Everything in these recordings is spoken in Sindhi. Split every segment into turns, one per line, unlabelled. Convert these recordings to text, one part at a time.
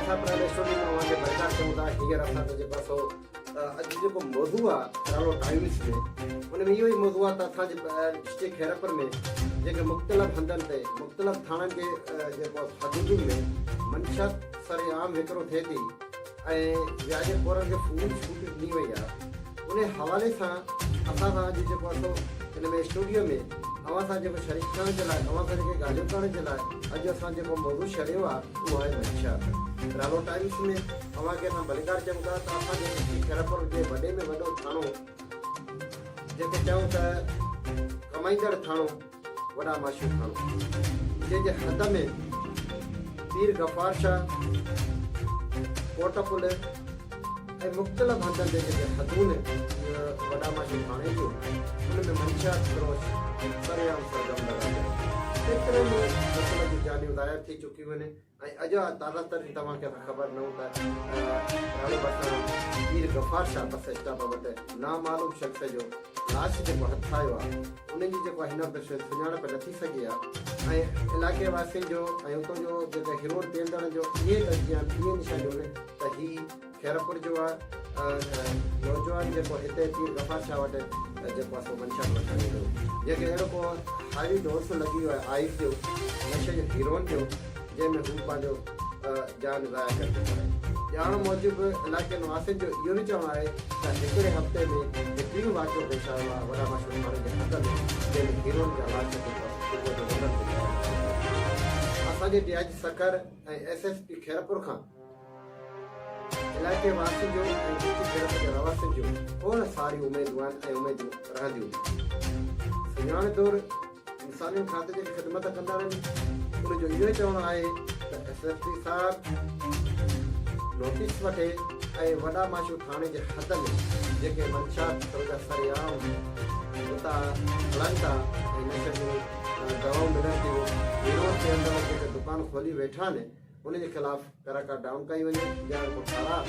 اسان پرائيويٽ اسٽوڊيو ۾ اوهان کي ڀليڪار چئون ٿا. هينئر اسان جو جيڪو آهي سو اڄ جيڪو موضوع آهي پرالو ٽائيمز ۾ ان ۾ اهو ئي موضوع آهي ته اسان جي ڊسٽرڪٽ خيرپور ۾ جيڪي مختلف هنڌن تي مختلف ٿاڻن جي جيڪو حدودن ۾ منشيات سر عام وڪرو ٿئي ٿي ۽ وياجي خورن کي فوري ڇوٽ ڏني وئي آهي ان حوالي سان اسان سان اڄ جيڪو آهي سو هن ۾ اسٽوڊيو ۾ اوهان سان جيڪو شريڪ ٿيڻ جي لاء اوهان سان جيڪي ڳالهيون ڪرڻ جي لاء اڄ اسان جيڪو موضوع ڇيڙيو آهي اهو آهي منشيات. رالو ٽائيمز ۾ اوهان کي اسان ڀليڪار چئون ٿا ته اسان جي ڊسٽرڪٽ خيرپور جي وڏي ۾ وڏو ٿاڻو جنهن کي چئون ته ڪمائيندڙ ٿاڻو وڏا معشوق ٿاڻو جنهن جي حد ۾ پير غفار شاهه، ڪوٽ پل ۽ مختلف هنڌن تي جيڪي حدون وڏا معشوق ٿاڻي جون ان ۾ منشيات فروش سرعام سرگرم لڳا پيا آهن. ڪيترن ئي قسم جون جانيون ضايع ٿي چڪيون آهن. ۽ اڄ تازه ترين توهان کي اسان خبر ڏئون ته راڙو ڀرسان پير غفار شاهه بس اسٽاپ وٽ نامعلوم شخص جو لاش جيڪو هٿ آيو آهي ان جي جيڪو هن وقت سڃاڻپ نه ٿي سگهي آهي ۽ علائقي واسين جو ۽ اتو جو جيڪي هيروئن پيئندڙن جو اهي تجزيا آهن اهي نشانيون آهن ته هي خيرپور جو آ نوجوان جيڪو هتي پير غفار شاهه وٽ جيڪو آ سو منشيات وٺڻ ويندو هو جنهن کي اهڙو ڪو هاء ڊوز لڳي ويو آهي آئس جو نشي جو هيروئن جو جنهن ۾ هو پنهنجو جان ضايع ڪري چڪو آهي. ڄاڻ موجب علائقي واسين جو اهو به چوڻ آهي ته هڪڙي هفتي ۾ هي ٽيون واقعو پيش آيو آهي وڏا مشهور ٿاڻي جي حد ۾ جنهن ۾ هيروئن جا لاش جيڪو آ سو صبح جو روڊن تي پيا نظر اچن. اسان جي D I G Sukkur ۽ S S P Khairpur کان علائقي واسين جو ۽ ڊسٽرڪٽ خيرپور جي رهواسين جون کوڙ ساريون اميدون آهن ۽ اميدون رهنديون. سڃاڻ طور انسانين کاتي جيڪي خدمت ڪندڙ آهن ان جو اهو ئي چوڻ آهي ته ايس ايس پي صاحب نوٽيس وٺي ۽ وڏا ماشو ٿاڻي جي حد ۾ جيڪي منشيات سودا سرعام اتان هلن ٿا ۽ نشي جون دوائون ملن ٿيون هيروئن پيئندڙ جيڪي دڪان کولي ويٺا آهن ان جي خلاف ڪراڪا ڊائون ڪئي وڃي يا ڪو ٺهراء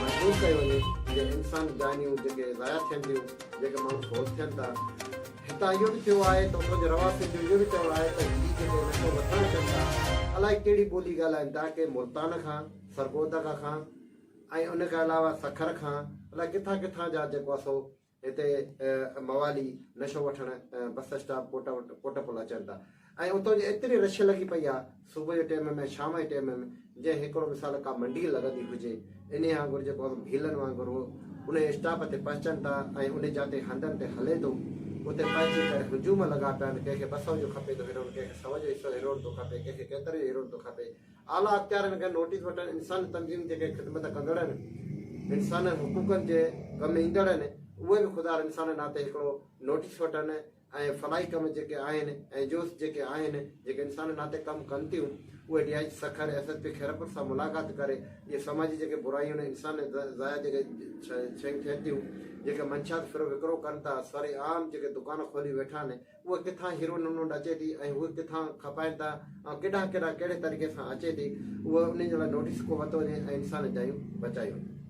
منظور ڪيو وڃي جنهن انسان جانيون جيڪي ضايع ٿين ٿيون جيڪي ماڻهو فوت ٿين ٿا هتان اهو به ٿيو آهي ته اتان جي رهواسين جو اهو به چوڻ آهي ته هي جيڪي نشو وٺڻ اچن ٿا الائي ڪهڙي ٻولي ڳالهائين ٿا ڪي ملتان کان سرگودگا کان ۽ ان کان علاوه سکر کان الائي ڪٿان ڪٿان جا جيڪو آهي سو هتي موالي نشو وٺڻ بس اسٽاپ ڪوٽ ڪوٽ پل اچن ٿا ۽ اتان جي ايتري رش لڳي پئي آ صبح جي ٽيم ۾ شام جي ٽيم ۾ جنهن هڪڙو مثال ڪا منڊي لڳندي هجي انهي وانگر جيڪو ڀيلن وانگر هو انهي اسٽاپ تي پهچن ٿا ۽ انهي جاتي هنڌن تي هلي ٿو اتي پهچي ڪري هجوم لڳا پيا آهن ڪنهن کي 200 جو کپي ٿو هيروئن ڪنهن کي سو جو حصو هيروئن ٿو کپي ڪنهن کي ڪيتري جو هيروئن ٿو کپي اعليٰ اختيارين کان نوٽيس وٺن، انساني تنظيم جيڪي خدمت ڪندڙ آهن، انساني حقوقن جي ڪم ايندڙ آهن، اهي به خدار انساني ناتي هڪڙو نوٽيس وٺن ۽ فلاحي ڪم جيڪي آهن ۽ جوز جيڪي آهن جيڪي انساني ناتي ڪم ڪن ٿيون اهي D I G Sukkur, S S P Khairpur سان ملاقات ڪري اهي سماجي جيڪي برايون آهن انساني ضايع جيڪي شيون ٿين ٿيون جيڪي منشيات ڦر وڪرو ڪن ٿا سرعام جيڪي دڪان کولي ويٺا آهن اها ڪٿان هيروئن انهن وٽ اچي ٿي ۽ هو ڪٿان کپائين ٿا ۽ ڪيڏانهن ڪيڏانهن ڪهڙي طريقي سان اچي ٿي اهو انهن جي لاء نوٽيس ڪو ورتو وڃي ۽ انساني جايون بچايون وڃن.